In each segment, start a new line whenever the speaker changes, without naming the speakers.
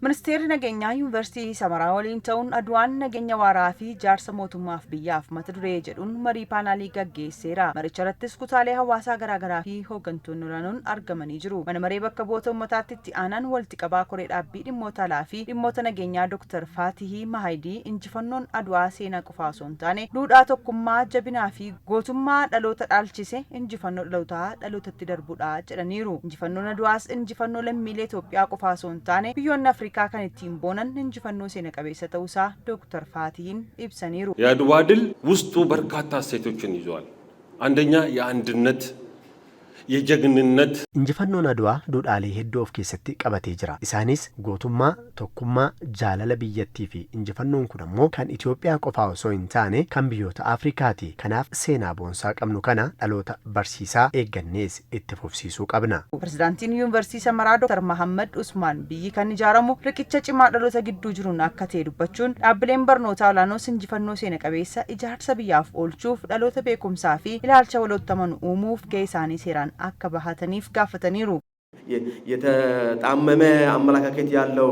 Ministeerri Nageenyaa Yuunivarsiitii Samaraa waliin ta'uun Adwaan nageenya waaraa fi ijaarsa mootummaaf biyyaaf mata duree jedhuun marii paanaalii gaggeesseera. Maricha irrattis kutaalee hawaasaa garaagaraa fi hooggantoonni olaanoon argamanii jiru. Mana maree bakka bu'oota uummataatti itti aanaan walitti qabaa koree dhaabbii dhimmoota alaa fi dhimmoota nageenyaa Dr. Faatihii Mahayidii injifannoon Adwaa seenaa qofaa osoo hin taane duudhaa tokkummaa, jabinaa fi gootummaa dhaloota dhaalchise injifannoo dhalootaa dhalootatti darbudha jedhaniiru. Injifannoon Adwaas injifannoo lammiilee Itoophiyaa qofaa osoo hin taane biyyoonni Afrikaa kan ittiin boonan injifannoo seena qabeessa ta'uusaa Dooktar Faatihiin ibsaniiru.
የአድዋ ድል ውስጡ በርካታ እሴቶችን ይዟል። አንደኛ የአንድነት፣ የጀግንነት
Injifannoon Adwaa duudhaalee hedduu of keessatti qabatee jira. Isaanis gootummaa, tokkummaa, jaalala biyyattii fi injifannoon kun ammoo kan Itoophiyaa qofaa osoo hin taane kan biyyoota Afrikaati. Kanaaf seenaa boonsaa qabnu kana dhaloota barsiisaa eeggannees itti fufsiisuu qabna.
Pirezidaantiin Yuunivarsiitii Samaraa Dr. Mahammad Usmaan biyyi kan ijaaramu riqicha cimaa dhaloota gidduu jiruun akka ta'e dubbachuun dhaabbileen barnootaa olaanoos injifannoo seena qabeessa ijaarsa biyyaaf oolchuuf dhaloota beekumsaa fi ilaalcha walootti amanu uumuuf gahee isaanii seeraan akka bahataniif gaafataniiru.
የተጣመመ አመለካከት ያለው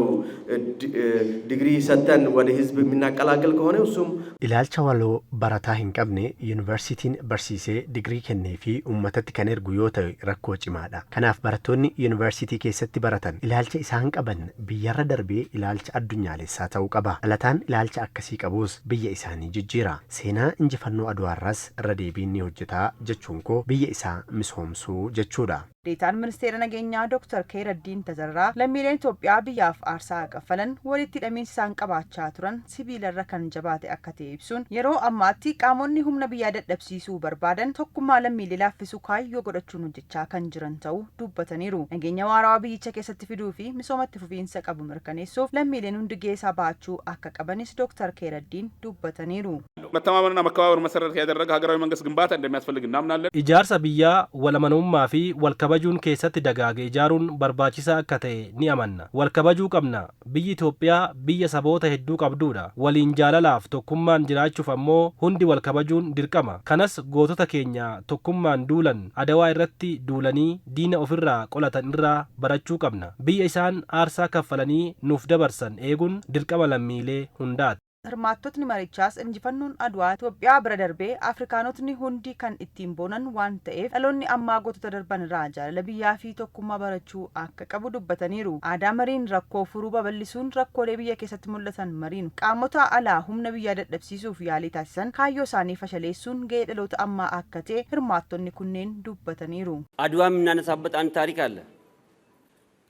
ዲግሪ ሰጥተን ወደ ህዝብ የምናቀላቅል ከሆነ እሱም
Ilaalcha waloo barataa hin qabne yuunivarsiitiin barsiisee digirii kennee fi uummatatti kan ergu yoo ta'e rakkoo cimaadha. Kanaaf barattoonni yuunivarsiitii keessatti baratan ilaalcha isaan qaban biyyarra darbee ilaalcha addunyaalessaa ta'uu qaba. Dhalataan ilaalcha akkasii qabus biyya isaanii jijjiira. Seenaa injifannoo Aduwaarraas irra deebiin ni hojjetaa jechuun koo biyya isaa misoomsuu jechuudha.
Deetaan Ministeera Nageenyaa Dr. Khairaddiin Tazarraa lammiileen Itoophiyaa biyyaaf aarsaa kaffalan walitti hidhamiinsa isaan qabaachaa turan sibiilarra kan jabaate akka ta'e ibsuun yeroo ammaatti qaamonni humna biyyaa dadhabsiisuu barbaadan tokkummaa lammiilee laaffisuu kaayyoo godhachuun hojjechaa kan jiran ta'uu dubbataniiru. Nageenya waarawaa biyyicha keessatti fiduu fi misoomatti fufiinsa qabu mirkaneessuuf lammiileen hundi geessaa baachuu akka qabanis Dr. Khairaddiin dubbataniiru.
መተማመንና መከባበር መሰረት ያደረገ ሀገራዊ መንግስት ግንባታ እንደሚያስፈልግ እናምናለን።
Ijaarsa biyyaa wal amanamummaa fi wal kabajuun keessatti dagaage ijaaruun barbaachisaa akka ta'e ni amanna. Wal kabajuu qabna. Biyyi Itoophiyaa biyya saboota hedduu qabduudha. Waliin jaalalaaf tokkummaan jiraachuuf ammoo hundi wal kabajuun dirqama. Kanas gootota keenya tokkummaan duulan Adawaa irratti duulanii diina ofirraa qolatan irraa barachuu qabna. Biyya isaan aarsaa kaffalanii nuuf dabarsan eeguun dirqama lammiilee hundaati.
Hirmaattotni marichaas injifannoon Adwaa Itoophiyaa bira darbee Afrikaanotni hundi kan ittiin boonan waan ta'eef dhaloonni ammaa gootota darban irraa jaalala biyyaa fi tokkummaa barachuu akka qabu dubbataniiru. Aadaa mariin rakkoo furuu babal'isuun rakkoolee biyya keessatti mul'atan mariin qaamota alaa humna biyyaa dadhabsiisuuf yaalii taasisan kaayyoo isaanii fashaleessuun gahee dhaloota ammaa akka ta'e hirmaattonni kunneen dubbataniiru.
አድዋ የምናነሳበት አንድ ታሪክ አለ።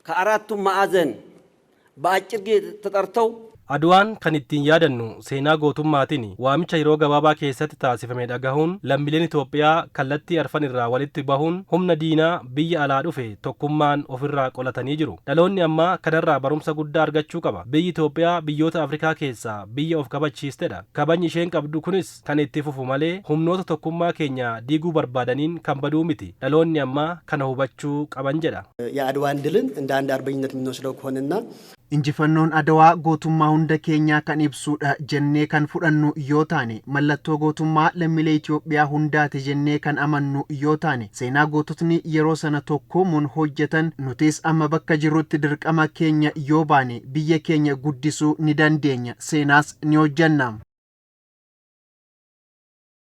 ከአራቱም ማዕዘን በአጭር ጊዜ ተጠርተው
Aduwaan kan ittiin yaadannu seenaa gootummaatiin waamicha yeroo gabaabaa keessatti taasifame dhagahuun lammiileen Itoophiyaa kallattii arfan irraa walitti bahuun humna diinaa biyya alaa dhufe tokkummaan ofirraa qolatanii jiru. Dhaloonni ammaa kanarraa barumsa guddaa argachuu qaba. Biyyi Itoophiyaa biyyoota Afrikaa keessaa biyya of kabachiistedha. Kabajni isheen qabdu kunis kan itti fufu malee humnoota tokkummaa keenya diiguu barbaadaniin kan baduu miti. Dhaloonni ammaa kana hubachuu qaban jedha.
የአድዋን ድልን እንደ አንድ አርበኝነት የምንወስደው ከሆነና
Injifannoon Adawaa gootummaa hunda keenyaa kan ibsudha jennee kan fudhannu yoo taane, mallattoo gootummaa lammiilee Itoophiyaa hundaati jennee kan amannu yoo taane, seenaa goototni yeroo sana tokkoomuun hojjetan nutis amma bakka jirrutti dirqama keenya yoo baane biyya keenya guddisuu ni dandeenya, seenaas ni hojjenna.